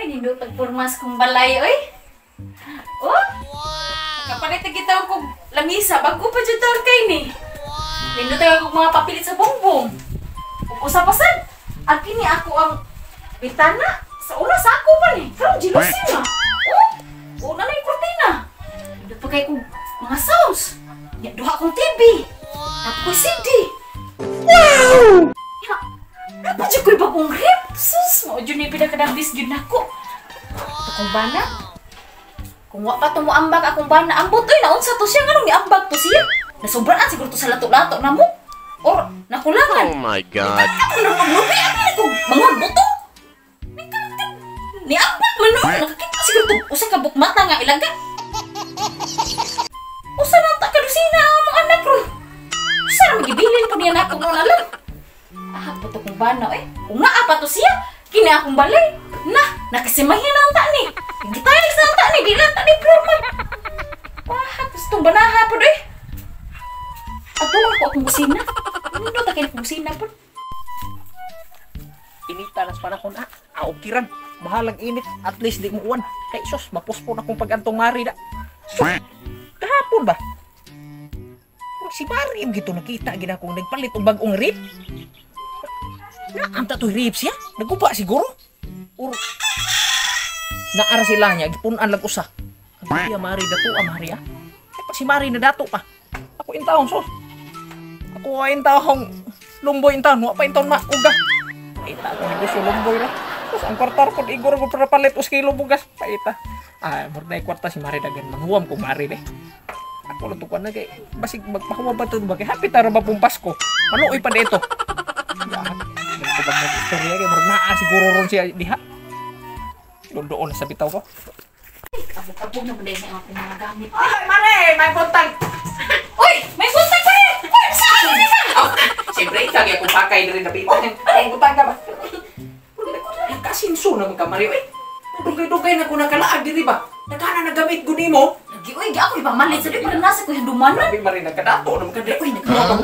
Nindot pagpurmas kong balay oy. Oh. Wow. Nakapalit na kita og lamisa bago pa jud taon kay ni. Nindot ang akong mga papilit sa bongbong. Ug usa pa sad, ang kini ako ang bitana sa una sa ako pa ni. Karon jealousy na. Oh. Una na yung kurtina. Nindot pa kay kong mga sounds. Ya, duha akong TV. Ako CD. Wow! Ya, napa jud ko'y bagong rep? Sus, mao jud ni pinakadambis jud nako. Akong bana. Kung wa pa tumuambak akong bana, ambot oy naunsa to siya nganong niambag to siya? Nasobraan siguro to sa lato-lato namo. Or nakulangan. Oh my God. Naglubi ako mga buto. Niambak man no, nakakita siguro to usa ka bukmata nga ilaga. Usa na ta kadusina ang mga anak ron. Usa ra magibilin po niya nako mo na lang. Ah, puto kong bana eh. Kung naa pa to siya, kini akong balay. Na, nakasimahin na ang ta ni. Gitalis na ang ta ni, di lang ta ni floormat. Wah, gustong banaha po eh. Ato ko akong kusina. Nindot ta kay kusina po. Inita nas panahon ah. Ah, okay ran. Mahalang init, at least di mo uwan. Kay sus, mapuspon akong pag-antong mari da. Sus, kahapon ba? Pero si Mari yung gito nakita gina akong nagpalit og bag-ong rip. Naamta to rip siya. Naguba siguro. Or naara sila niya gipunan lang usa. Ang iya Mari dato ah Mari ah. Ay pa si Mari na dato pa. Ako in taon sus. Ako ay in taong lumboy in taon, wa pa in taon mauga. Paita ako negosyo lumboy ra. Sus, ang kwarta ko igor ko para palit us kilo bugas. Paita. Ah, murag na kwarta si Mari dagan manghuwam ko Mari be. Ako lang tukuan na kay basig magpahuwam ba to ba kay happy tara ba pong Pasko. Maluoy pa dito. Ko ba mag-istorya kay murag naa siguro ron siya diha. Doon sa bitaw ko. Abog-abog na ba sa akong mga gamit. Ay, Mare, may buntag. Uy, may buntag pa rin. Uy, saan ka ba? Oh, siyempre, ikaw akong pakay na rin na pita. Ay, buntag ka ba? Nakasinso naman ka, Mare. Uy, dugay-dugay na ko nakalaag diri ba? Nagana na gamit ko nimo. Lagi, uy, di ako ipamalit sa di para nasa ko yung dumanan. Grabe, Mare, nagkadato naman ka diri. Uy, nagkadato.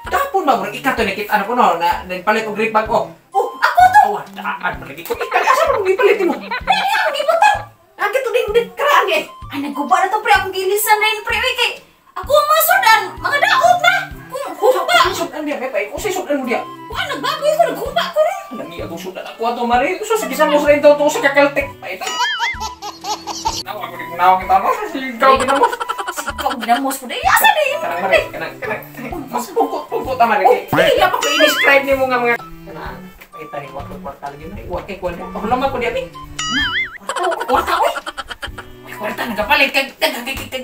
Dapon ba, murag ikaw to nakita na ko no, na nagpalit og grip bag ko. Oh, ako to. Oh, daan palagi ko. Ikaw, asa mo gipalit mo? Ay, ako gibutang. Ah, kito ding karaan eh. Ay, nagguba na to pre, akong gilisan rin pre, uy, kay ako ang mga sudan, mga daot na. Kung humba. Sudan diya, may pa. Usay sudan mo diya. Wa, nagbaboy ko, naghumba ko ron. Lami akong sudan ako ato, Mari. So, sige sa mo rin to sa kakaltik. Paita. Nawa ko di kunawang kita mo. Ikaw ginamos. Ikaw ginamos po. Asa na yun? Kanang Mari, kanang, kanang. Magpungkot-pungkot ta, Mari. Hindi pa ko i-describe ni mo nga mga. Kanang, paita ni wakil kwarta lagi, Mari. Wakil kwarta. Pahulam ko diya, mi. Kwarta, uy. Uy, kwarta, nagapalit. Kag,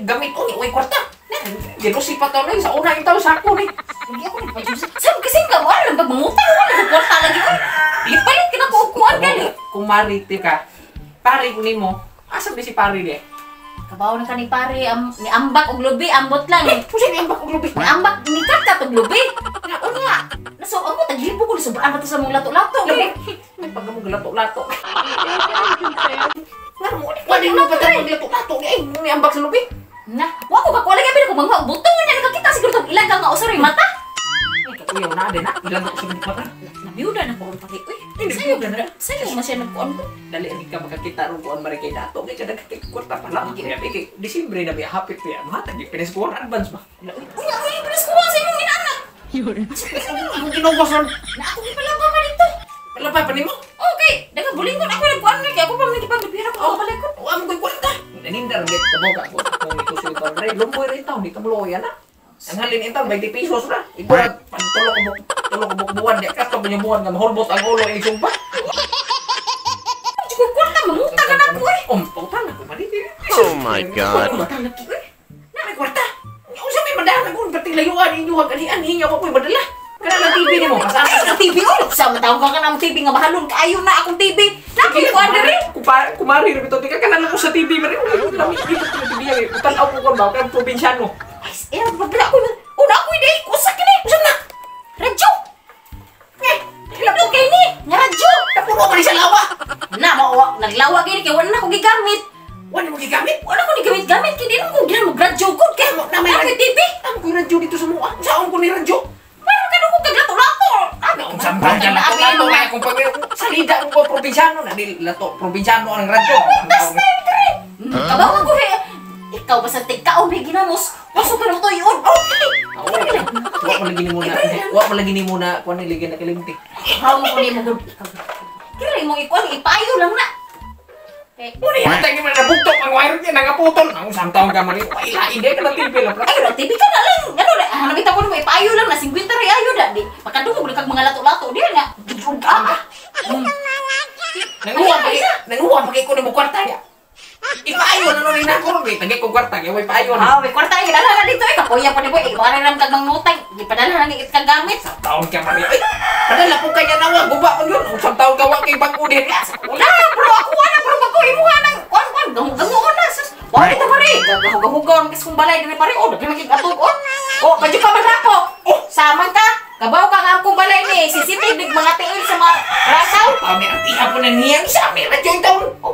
gamit, uy, uy, kwarta. Jealousy pa to sa una yung tao sa ako ni. Hindi ako nagpa-jealousy. Sabi kasi nga, wala lang pag mangutang, wala lang kwarta lagi. Ipalit ka na ko kuan gali. Kung marite ka, pare ko nimo, asa ba si pare di? Kabaw na ka ni pare, ni ambak og lubi, ambot lang. Eh, pusi ni ambak og lubi. Ni ambak, ni kat og lubi. Nga unya, naso ambot taglibo ko sobrang ba to sa mong lato-lato. May pagkamong lato-lato. Ngano mo ni wala mo pa tang lato-lato ni ay ni ambak sa lubi. Na, wa ko kakuha lagi pero kung manguha butong niya nakakita siguro tong ilang nga usay mata. Ay, kakuyaw na din na, ilang nga usay mata. Nabiyuda na ko ron pare. Uy, sayo na. Sayo man siya nagkuan ko. Dali rin ka makakita ron kuan mare kay dato kay kada kay kwarta pa lang. Kaya kay Disyembre na biya hapit biya matag di piniskuhan advance ba. Uy, uy, piniskuhan sa imong inaanak. Ang ginagawa ron. Na ako gipalaba pa dito. Palaba pa nimo? Okay, daga bulingon ako nagkuan ni kay ako pa man gipagpira ko ako balik ko. Wa mo koy kwarta. Nanindar git ka boka ko. Kung ikusuy taon rin, lumboy rin taon, di ka muluya na. Ang halin in taon, 20 pesos ra. Ikaw, pag tulog ko buwan, di ka ito buwan nga mahulbot ang ulo ay sumba. Hindi ko kwarta, mangutang ka na ako eh. Pangutang ako, mali. Oh my God. Mangutang lagi eh. Na may kwarta. Unsa may madahan ako, bating layuan inyo, hag-alian, inyo ako ko'y madala. Kana lang TV nimo, kasama Ay, ang TV, oh, sama tawag ka na ang TV nga mahalon kaayo na akong TV. Nakukuan diri. Kumari ra bitaw ka kana lang ko sa TV mari. Uy, lami dito sa TV ay tan-aw ko kon ba kay probinsyano. Ay, eh, pagdala ko. Una ako day, usa kini. Usa na. Radyo. Eh, hilabot kay ni, nga radyo. Napuno ka ni sa lawa. Na mao naglawa kini kay wala na ko gigamit. Wala mo gigamit? Wala ko gigamit-gamit kay di na ko ginan mag-radyo ko kay na may na TV. Amo ko radyo dito sa mua. Saon ko ni radyo? Pero kanu ko kaglato-lato. Naunsa man ka lato lato na akong pag salida ko probinsyano na di lato probinsyano ang radyo. Kabaw ko he. Ikaw basta tigkaon may ginamos. Waso ka na to yun. Wa pa lagi nimo na, wa pa lagi nimo na kuan ni ligyan na kalimti. Raw mo ko nimo gud. Kira imong ikuan ipayo lang na. Kay Muna yata yung mga nabugtok ang wire niya, nangaputol. Ang isang taon ka man, ay lain di ka ng TV lang. Ay, wala, TV ka na lang. Ano na, hanap ita ko mo ipayo lang na 50 ray ayo na di. Makadungog na kag mga lato-lato di na. Ah. Nanguha pa kay ko ni mo kwarta niya. Ipaayo na nun na ako ron, eh. Tagay ko kwarta, kaya may paayo na. Ah, may kwarta ay dala na dito ay kapoya pa ni boy. Wala na kag mangutang. Gipadala na ni kag gamit. Taon ka man, ay, padala po kanya nawa, guba ko yun. Ang isang taon ka wa kay bang din. Wala bro, ako wala bro bago imuha nang kuan kuan gamu na sus. Wa dito pare. Gahugaw ang kung balay diri pare. Oh, dili magig atog oh. Oh, kadyo ka man rapo. Oh, saman ka. Kabaw ka nga akong balay ni CCTV mga tiil sa mga rasaw. Pami ang tiha po na niyang sa amin, radyo yung taon. Oh,